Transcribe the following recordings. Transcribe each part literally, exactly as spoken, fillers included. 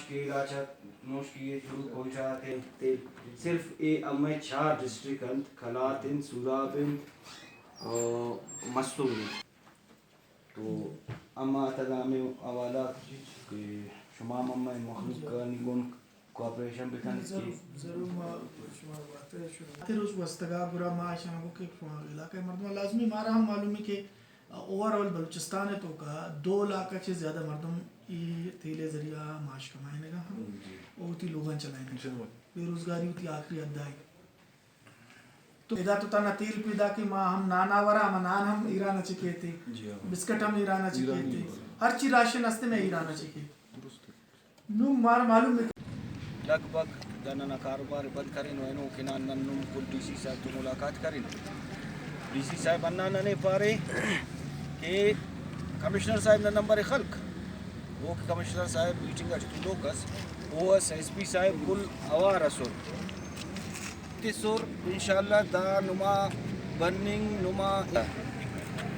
کیل آ چا نوشکی ءِ تھرو کوئٹہ آتے تیل۔ صرف اے امہ چار ڈسٹرکٹ انت، قلات انت، سوراب انت، آ، مستونگ انت۔ تو امہ آتا دا ہمے حوالات کہ شما ہم امہ مخلوق آنی گون کوآپریشن بکن کہ ضرور، ضرور ما شمارا باتر شروع۔ آتے روز گوستگا گڑا ما اشانگو کہ علاقہ مردم لازمی مارا ہم معلوم ہے کہ اوور آل بلوچستان توکا دو لاکھ چہ زیادہ مردم ای تیل ذریعہ معاش کمائنگا ہم، جی۔ او تی لوغان چلائنگا۔ بے روزگاری تی آخری حد آئی۔ تو ادا تو تانا تیل پیدا کہ ما ہم نان آورا، ہما نان ہم ایران اچے کیتے۔ جی ہاں۔ بسکٹ ہم ایران اچے ایرانی کیتے۔ ہر چی راشن استے میں ایران اچے کیتے۔ درست۔ نم مار معلوم ہے۔ لگ بھگ دا ننا کاروبار بند کرینو اینو کہ نن نم کل ڈی سی صاحب تو ملاقات کرین۔ ڈی سی صاحب ہندا ننے پارے کہ کمشنر صاحب نا نمبر خلک، او کہ کمشنر صاحب میٹنگ اٹ تولوک اس، او اس ایس پی صاحب کل اوار اسر۔ تسر، انشاءاللہ دا نما بننگ نما۔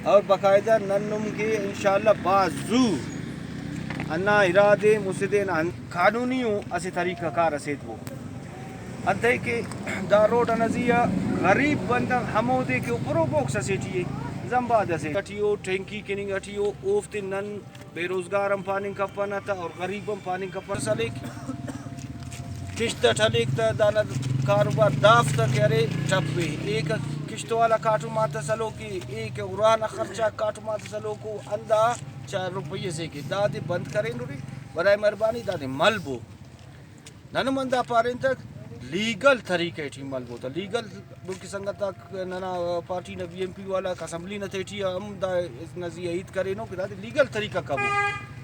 اور باقاعدہ نن نم کہ انشاءاللہ بھاز زو ہندا ارادے مسہ دے نا ہن-، قانونی ءُ اسہ طریقہ کار اسے ایتبو۔ انتئے کہ دا روڈ ئنا زی آ غریب بندغ ہمودے کہ او پرو باکس اسے ٹی ءِ، زمباد اسے ٹی او، ٹینکی کننگ ٹی او، اوفتے نن بے روزگار ہم پاننگ کپنہ تہ اور غریب ہم پاننگ کپنہ۔ سلیک کشت اٹ ہلیک تہ دانا کاروبار دافتا کہ ارے ٹپ ءِ۔ ایک کشت والا کاٹم آ تہ سلوک ءِ، ایک ارا نا خرچہ کاٹم آ تہ سلوک ءُ، ہندا چار روپیہ سے کہ دادے بند کرینرے، برائے مہربانی دادے ملبو۔ نن ہم ہندا پارین تہ لیگل طریقہ ٹی ملبو تہ لیگل، بلکہ سنگت آک ننا پارٹی نا بی ایم پی والا اسمبلی نا تہٹی ہم دا نا زی آ ہیت کرینو کہ دادے لیگل طریقہ کبو۔